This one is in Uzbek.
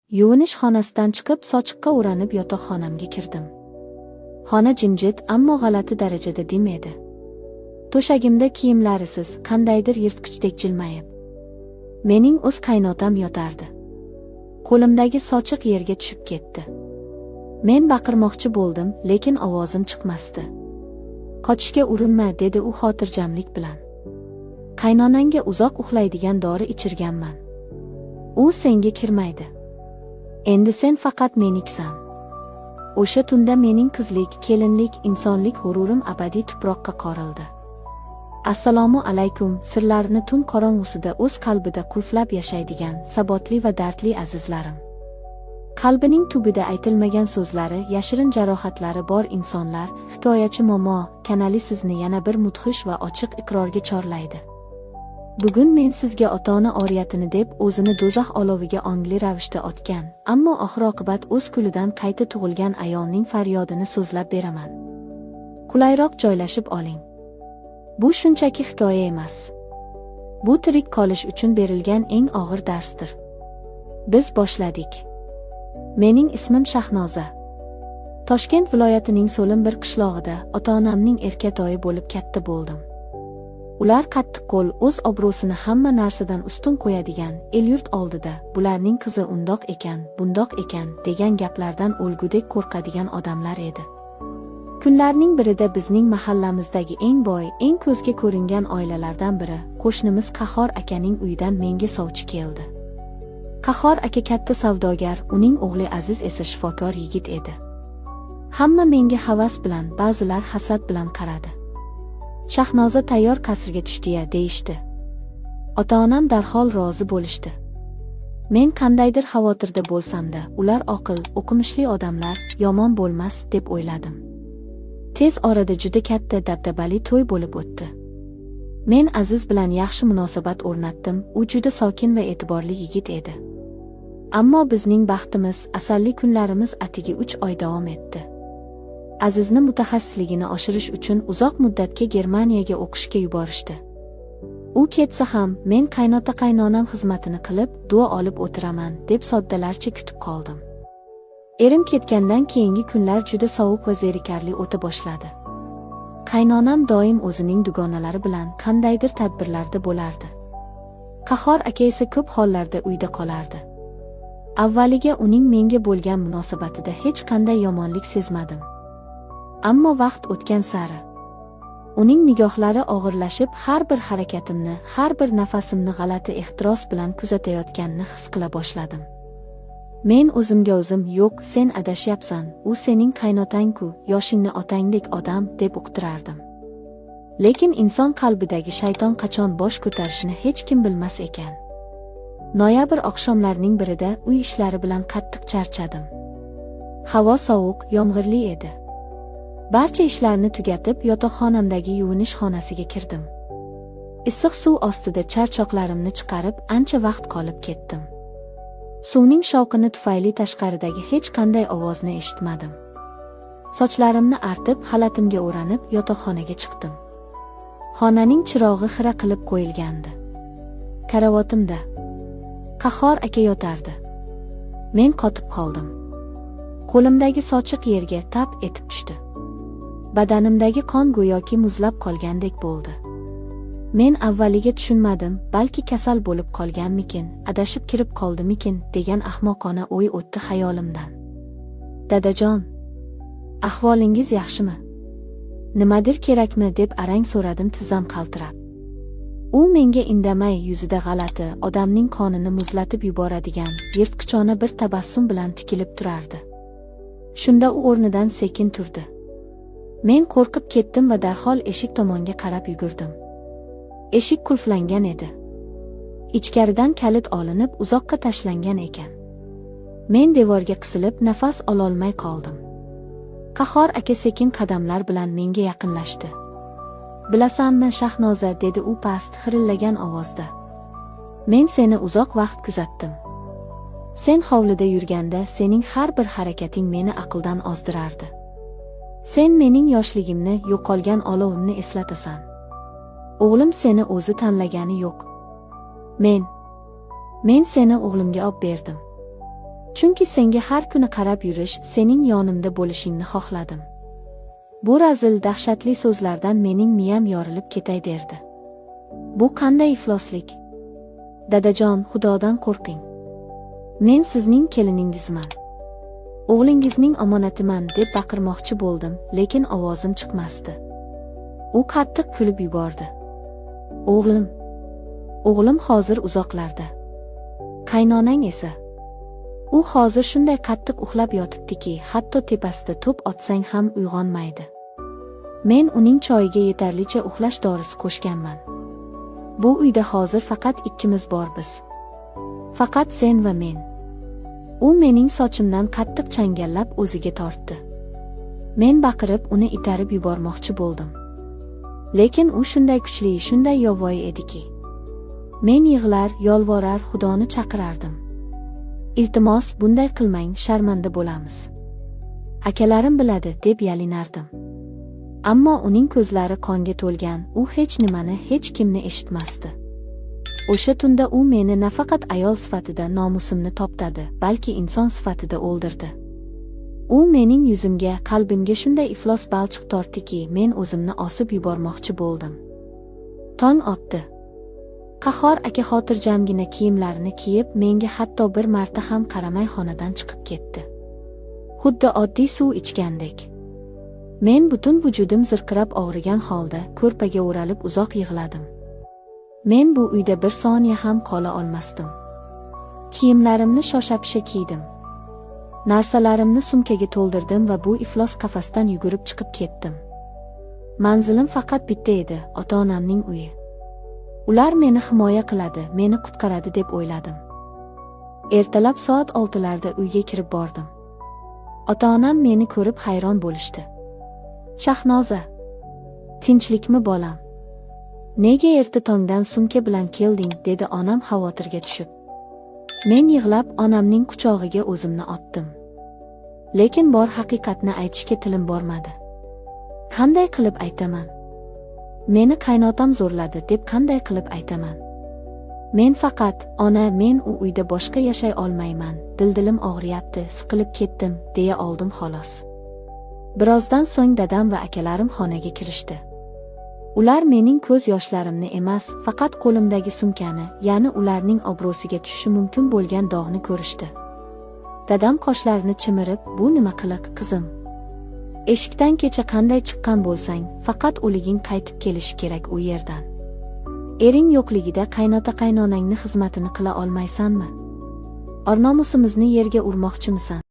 Yuvinish xonasidan chiqib, sochiqqa o'ranib yotoqxonamga kirdim. Xona jimjit, ammo g'alati darajada dim edi. To'shagimda kiyimlarisiz, qandaydir yirtqichdek jilmayib, mening o'z qaynotam yotardi. Qo'limdagi sochiq yerga tushib ketdi. Men baqirmoqchi bo'ldim, lekin ovozim chiqmasdi. "Qochishga urinma", dedi u xotirjamlik bilan. "Qaynonangga uzoq uxlaydigan dori ichirganman. U senga kirmaydi. Endi sen faqat menikisan." O'sha tunda mening qizlik, kelinlik, insonlik g'ururim abadiy tuproqqa qorildi. Assalomu alaykum, sirlarini tun qorong'usida o'z qalbida qulflab yashaydigan sabotli va dardli azizlarim. Qalbining tubida aytilmagan so'zlari, yashirin jarohatlari bor insonlar, Hikoyachi momo kanali sizni yana bir mudhish va ochiq iqrorga chorlaydi. Bugun men sizga ota-ona oriyatini deb o'zini do'zax oloviga ongli ravishda otgan, ammo oxir-oqibat o'z kulidan qayta tug'ilgan ayolning faryodini so'zlab beraman. Qulayroq joylashib oling. Bu shunchaki hikoya emas. Bu tirik qolish uchun berilgan eng og'ir darsdir. Biz boshladik. Mening ismim Shahnoza. Toshkent viloyatining so'lim bir qishlog'ida ota-onamning erkatoyi bo'lib katta bo'ldim. Ular qattiqqo'l, o'z obro'sini hamma narsadan ustun qo'yadigan, el-yurt oldida "Bularning qizi undoq ekan, bundoq ekan" degan gaplardan o'lgudek qo'rqadigan odamlar edi. Kunlarning birida bizning mahallamizdagi eng boy, eng ko'zga ko'ringan oilalardan biri, qo'shnimiz Qahhor akaning uyidan menga sovchi keldi. Qahhor aka katta savdogar, uning o'g'li Aziz esa shifokor yigit edi. Hamma menga havas bilan, ba'zilar hasad bilan qaradi. "Shahnoza tayyor qasrga tushdi-ya", deyishdi. Ota-onam darhol rozi bo'lishdi. Men qandaydir xavotirda bo'lsam-da, ular oqil, o'qimishli odamlar, yomon bo'lmas, deb o'yladim. Tez orada juda katta, dabdabali to'y bo'lib o'tdi. Men Aziz bilan yaxshi munosabat o'rnatdim, u juda sokin va e'tiborli yigit edi. Ammo bizning baxtimiz, asalli kunlarimiz atigi 3 oy davom etdi. Azizni mutaxassisligini oshirish uchun uzoq muddatga Germaniyaga o'qishga yuborishdi. U ketsa ham, men qaynota qaynonam xizmatini qilib, duo olib o'tiraman, deb soddalarcha kutib qoldim. Erim ketgandan keyingi kunlar juda sovuq va zerikarli o'ta boshladi. Qaynonam doim o'zining dugonalari bilan qandaydir tadbirlarda bo'lardi. Qahhor aka esa ko'p hollarda uyda qolardi. Avvaliga uning menga bo'lgan munosabatida hech qanday yomonlik sezmadim. Ammo vaqt o'tgan sari uning nigohlari og'irlashib, har bir harakatimni, har bir nafasimni g'alati ehtiros bilan kuzatayotganini his qila boshladim. Men o'zimga o'zim, "Yo'q, sen adashyapsan, u sening qaynotang-ku, yoshingni otangdek odam", deb uqtirardim. Lekin inson qalbidagi shayton qachon bosh ko'tarishini hech kim bilmas ekan. Noyabr oqshomlarining birida uy ishlari bilan qattiq charchadim. Havo sovuq, yomg'irli edi. Barcha ishlarni tugatib, yotoqxonamdagi yuvinish xonasiga kirdim. Issiq suv ostida charchoqlarimni chiqarib, ancha vaqt qolib ketdim. Suvning shovqini tufayli tashqaridagi hech qanday ovozni eshitmadim. Sochlarimni artib, xalatimga o'ranib, yotoqxonaga chiqdim. Xonaning chirog'i xira qilib qo'yilgandi. Karavotimda Qahhor aka yotardi. Men qotib qoldim. Qo'limdagi sochiq yerga tap etib tushdi. Badanimdagi qon go'yoki muzlab qolgandek bo'ldi. Men avvaliga tushunmadim, balki kasal bo'lib qolganmikin, adashib kirib qoldimikin degan ahmoqona o'y o'tdi xayolimdan. "Dadajon, ahvolingiz yaxshimi? Nimadir kerakmi?" deb arang so'radim tizzam qaltirab. U menga indamay, yuzida g'alati, odamning qonini muzlatib yuboradigan yirtqichona bir tabassum bilan tikilib turardi. Shunda u o'rnidan sekin turdi. Men qo'rqib ketdim va darhol eshik tomonga qarab yugurdim. Eshik qulflangan edi. Ichkaridan kalit olinib, uzoqqa tashlangan ekan. Men devorga qisilib, nafas ololmay qoldim. Qahhor aka sekin qadamlar bilan menga yaqinlashdi. "Bilasanmi, Shahnoza", dedi u past, xirillagan ovozda. "Men seni uzoq vaqt kuzatdim. Sen hovlida yurganda sening har bir harakating meni aqldan ozdirardi. Sen mening yoshligimni, yo'qolgan olovimni eslatasan. O'g'lim seni o'zi tanlagani yo'q. Men seni o'g'limga olib berdim. Chunki senga har kuni qarab yurish, sening yonimda bo'lishingni xohladim." Bu razil, dahshatli so'zlardan mening miyam yorilib ketay derdi. Bu qanday ifloslik? Dadajon, Xudodan qo'rqing. Men sizning keliningizman. O'g'lingizning omonatiman, deb baqirmoqchi bo'ldim, lekin ovozim chiqmasdi. U qattiq kulib yubordi. O'g'lim. O'g'lim hozir uzoqlarda. Qaynonang esa, u hozir shunday qattiq uxlab yotibdiki, hatto tepasida to'p otsang ham uyg'onmaydi. Men uning choyiga yetarlicha uxlash dorisi qo'shganman. Bu uyda hozir faqat ikkimiz bormiz. Faqat sen va men. U mening sochimdan qattiq changallab o'ziga tortdi. Men baqirib uni itarib yubormoqchi bo'ldim. Lekin u shunday kuchli, shunday yovvoyi ediki. Men yig'lar, yolvorar, Xudoni chaqirardim. Iltimos, bunday qilmang, sharmanda bo'lamiz. Akalarim biladi, deb yalinardim. Ammo uning ko'zlari qonga to'lgan, u hech nimani, hech kimni eshitmasdi. O'sha tunda u meni nafaqat ayol sifatida nomusimni toptadi, balki inson sifatida o'ldirdi. U mening yuzimga, qalbimga shunday iflos balchiq tortdiki, men o'zimni osib yubormoqchi bo'ldim. Tong otdi. Qahhor aka xotirjamgina kiyimlarini kiyib, menga hatto bir marta ham qaramay xonadan chiqib ketdi. Xuddi oddiy suv ichgandek. Men butun vujudim zirqirab og'rigan holda ko'rpaga o'ralib uzoq yig'ladim. Men bu uyda bir soniya ham qola olmasdim. Kiyimlarimni shosha-pisha kiydim. Narsalarimni sumkaga to'ldirdim va bu iflos qafasdan yugurib chiqib ketdim. Manzilim faqat bitta edi: ota-onamning uyi. Ular meni himoya qiladi, meni qutqaradi deb o'yladim. Ertalab soat 6 larda uyga kirib bordim. Ota-onam meni ko'rib hayron bo'lishdi. Shahnoza, tinchlikmi, bolam? Nega erta tongdan sumka bilan kelding, dedi onam xavotirga tushib. Men yig'lab onamning quchog'iga o'zimni otdim. Lekin bor haqiqatni aytishga tilim bormadi. Qanday qilib aytaman? Meni qaynotam zo'rladi deb qanday qilib aytaman? Men faqat, ona, men u uyda boshqa yashay olmayman, dildilim og'riyapti, siqilib ketdim, deya oldim xolos. Birozdan so'ng dadam va akalarim xonaga kirishdi. Ular mening ko'z yoshlarimni emas, faqat qo'limdagi sumkani, ya'ni ularning obro'siga tushishi mumkin bo'lgan dog'ni ko'rishdi. Dadam qoshlarini chimirib, "Bu nima qiliq, qizim? Eshikdan kecha qanday chiqqan bo'lsang, faqat o'liging qaytib kelishi kerak u yerdan. Ering yo'qligida qaynota qaynonangni xizmatini qila olmaysanmi? Or nomusimizni yerga urmoqchimisan?"